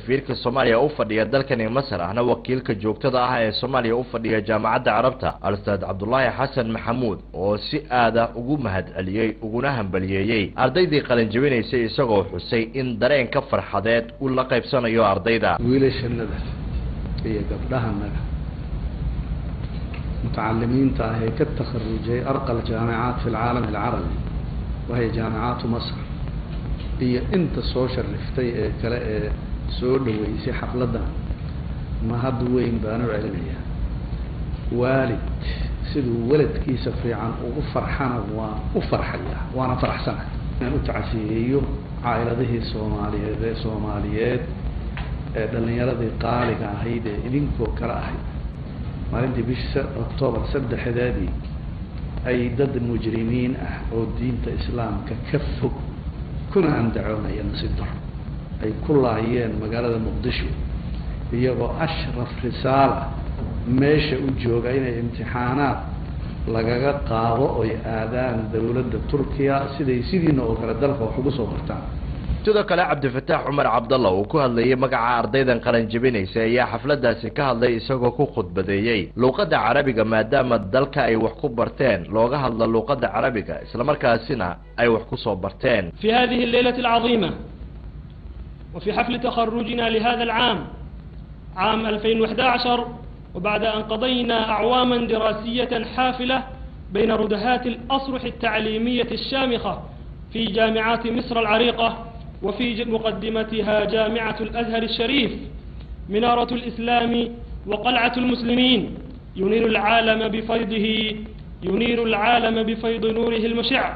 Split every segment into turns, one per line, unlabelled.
Safiirka Soomaaliya u fadhiya dalkani Masar, ahna wakiilka joogtada ah ee Soomaaliya u fadhiya Jaamacadda Carabta, Ustaad Cabdulaahi Xasan Maxamuud, oo si aada ugu mahadceliyey uguna hambaliyeeyey ardaydii qalinjabinaysay, isagoo xusay in dareenka farxadeed uu la qaybsanayo ardayda.
Wiilashanada iyo gabdhahanaga mutacalimiinta ah ee ka takharujay أرقى الجامعات في العالم العربي وهي جامعات مصر, iyo inta soo shariftay ee kale ee soo dhaweysay xafladdan, mahad weyn baan u celinayaa. Waalid siduu waladkiisa fiican ugu farxana waan u farxayaa, waana faraxsanahay. Inaan u tacsiyeeyo caa'iladihii Soomaaliyeed ee dhallinyaradii qaaliga ahayd ee idinkoo kale ahayd, maalintii bisha Octoobar 3-deedii ay dad mujrimiin ah oo diinta Islaamka ka fog kuna andacoonaya, nasiib daro, ay ku laayeen magaalada Muqdisho, iyagoo أشرف رسالة meesha u jooga inay imtixaanaad lagaga qaado oy aadaan dowladda Turkiya, siday sidiina oo kale dalka wax ugu soo bartaan.
Sidoo kale, Cabdifataax Cumar Cabdalla uu ku hadlayay magaca ardaydan qalanjabinaysa ayaa xafladaasi ka hadlay, isagoo ku khudbadeeyey luuqadda Carabiga, maadaama dalka ay wax ku barteen looga hadlo luuqadda Carabiga, islamarkaasina ay wax ku soo barteen.
في هذه الليلة العظيمة وفي حفل تخرجنا لهذا العام، عام 2011، وبعد أن قضينا أعواما دراسية حافلة بين ردهات الأصرح التعليمية الشامخة في جامعات مصر العريقة، وفي مقدمتها جامعة الأزهر الشريف، منارة الإسلام وقلعة المسلمين، ينير العالم بفيضه، ينير العالم بفيض نوره المشع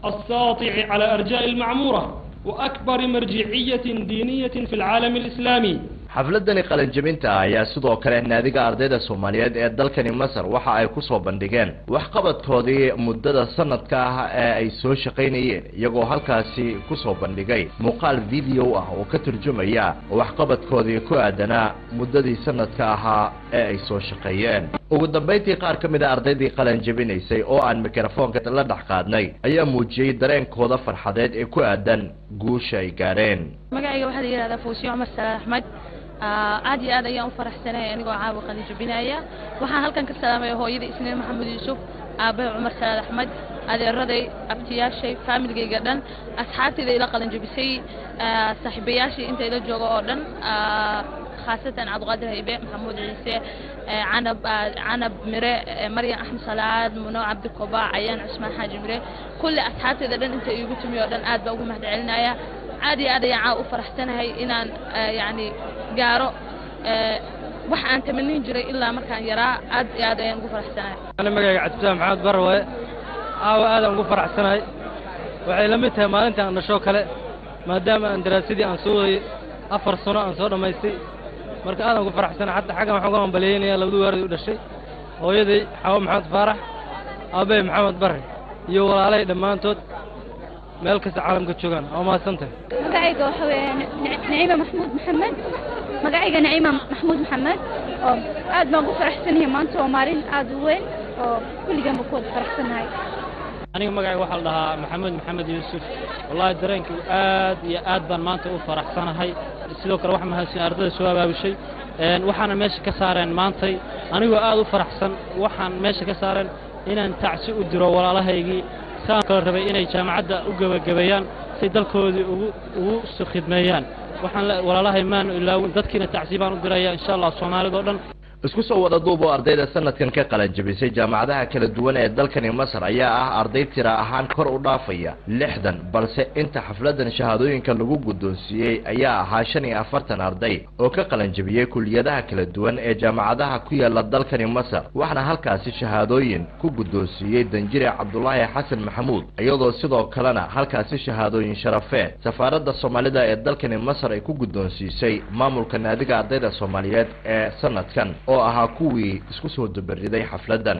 الساطع على أرجاء المعمورة، وأكبر مرجعية دينية في العالم الإسلامي.
Xafladani qalinjabinta ah ayaa sidoo kale naadiga ardayda Soomaaliyeed ee dalkani Masar waxa ay kusoo bandhigeen waxqabadkoodii muddada sanadka ah ee ay soo shaqaynayeen, iyagoo halkaasi kusoo bandhigay muuqaal video ah oo ka turjumaya waxqabadkoodii ku aadanaa muddadii sanadka ahaa ee ay soo shaqeeyeen. Ugu dambayntii, qaar ka mid a ardaydii qalinjabinaysay oo aan mikrofoonka la dhex qaadnay ayaa muujiyey dareenkooda farxadeed ee ku aadan guusha ay gaadheen.
Magacayga waxaa la yihahdaa Fawsiyo Cumar Salaad Axmed. Aad iyo aad ayaan u faraxsanahay anigoo caawa qalin jabinaya. Waxaan halkan ka salaamaya hooyada Isniin Maxamed Yuusuf, aabbahay Cumar Salaad Axmed, adeeraday, abtiyaashay, faamiligayga dhan, asxaabtayda ila qalin jabisay, saaxiibayaashii inta ila jooga oo dhan, khaasatan Cabdiqaadir Haybe, Maxamuud Ciise, Canab, Canab Mire, Maryam Axmed Salaad, Muno Cabdi Koba, Cayaan Cusmaan Xaaji Mire, kulli asxaabtayda dhan inta iigu timi oo dhan aad baa ugu mahad celinaya. Aad iyo aad ayaan caawa u faraxsanahay inaan yacni gaaro wax aan tamanin jiray ilaa markaan yaraa. Aad iyo aad ayaan ugu faraxsanahay.
Ana magacayga Cabdisalaan Maxamed Barre waaye. Caawa aadaan ugu faraxsanahay. Waxay la mid tahay maalinta aan dhashoo kale, maadaama aan daraasadii aan soo waday 4 sano aan soo dhammaystay. Marka aadaan ugu faraxsanahay. Xataa xaggan waxaan uga hambalyeynaya labadii waalid u dhashay, hooyaday Xawo Maxamed Faarax, aabbahay Maxamed Barre, iyo walaalay dhammaantood meel kasta caalamka joogaan. Waa mahadsantahay.
Magacayga waxa weeye Naciima Maxmuud Maxamed. Magacayga Naciima Maxmuud Maxamed, oo aad baan ugu faraxsanahay. Maanta waa maalin aad u weyn oo kulligaan baan ku wada faraxsanahay.
Aniga magacayga waxaa la dhahaa Maxamed Maxamed Yuusuf. Wallahi dareenka aad iyo aad baan maanta u faraxsanahay. Sidoo kale waxaan mahadsan ardayda soo abaabushay. Waxaana meesha ka saareen maantay anigoo aad u faraxsan, waxaan meesha ka saareen inaan tacsi u diro walaalahaygii saan kale rabay inay jaamacadda u gebagabeeyaan say dalkoodii ugu khidmeeyaan. Waxaan walaalahay maanu ilaawin, dadkiina tacsi baan u diraya, insha Allah, Soomaalida oo dhan.
Isku soo wada duub oo ardayda sanadkan ka qalan jabisay jaamacadaha kala duwan ee dalkani Masar ayaa ah arday tira ahaan kor u dhaafaya 60, balse inta xafladan shahaadooyinka lagu guddoonsiiyey ayaa ahaa 45 arday oo ka qalan jabiyey kuliyadaha kala duwan ee jaamacadaha ku yaala dalkani Masar. Waxaana halkaasi shahaadooyin ku guddoonsiiyey danjire Cabdulaahi Xasan Maxamuud, iyadoo sidoo kalena halkaasi shahaadooyin sharafeed safaaradda Soomaalida ee dalkani Masar ay ku guddoonsiisay maamulka naadiga ardayda Soomaaliyeed ee sanadkan, oo ahaa kuwii isku soo dabariday xafladan.